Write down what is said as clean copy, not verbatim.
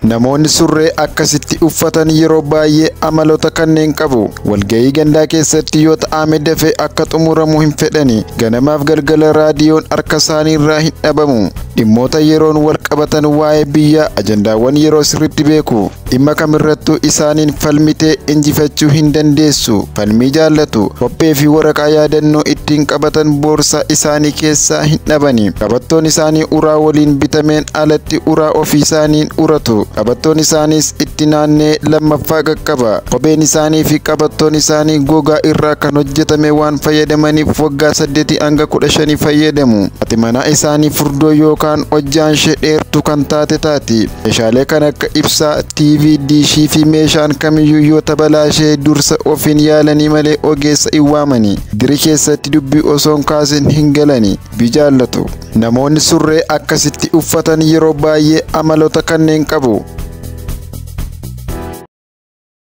Namoonni surree akkasitti uffatan yeroo baay'ee amaloota kanneen qabu. Walgahii gandaa keessatti yoo ta'ame dafee akka xumuramu hin fedhani. Ganamaaf galgala raadiyoon harka isaanii irraa hin dhabamu. Dhimmoota yeroon wal qabatan, waa'ee biyyaa, ajandaawwan yeroo sirriitti beeku. Dhimma kamirrattuu isaaniin falmitee injifachuu hin dandeessu. Falmii jaallatu. Kophee fi waraqaa yaadannoo ittiin qabatan boorsaa isaanii keessaa hin dhabani. Qabattoon isaanii uraa waliin bitameen alatti uraa ofii isaaniin uratu. Qabattoon isaaniis itti naannee lammaffaa qaqqaba. Kopheen isaanii fi qabattoon isaanii gogaa irraa kan hojjetame waan fayyadamaniif waggaa 8 hanga 15 fayyadamu. Haati manaa isaanii furdoo yookaan hojjaan ishee dheertuu kan taate taati. Meeshaalee kan akka ibsaa, TV, diishii fi meeshaan kamiyyuu yoo tabalaashee dursa ofiin yaalanii malee ogeessa hin waamani. Diri keessatti dubbii osoo hin kaasin hin galani. Bi jaallatu. Namoonni surree akkasitti uffatan yeroo baay'ee amaloota kanneen qabu.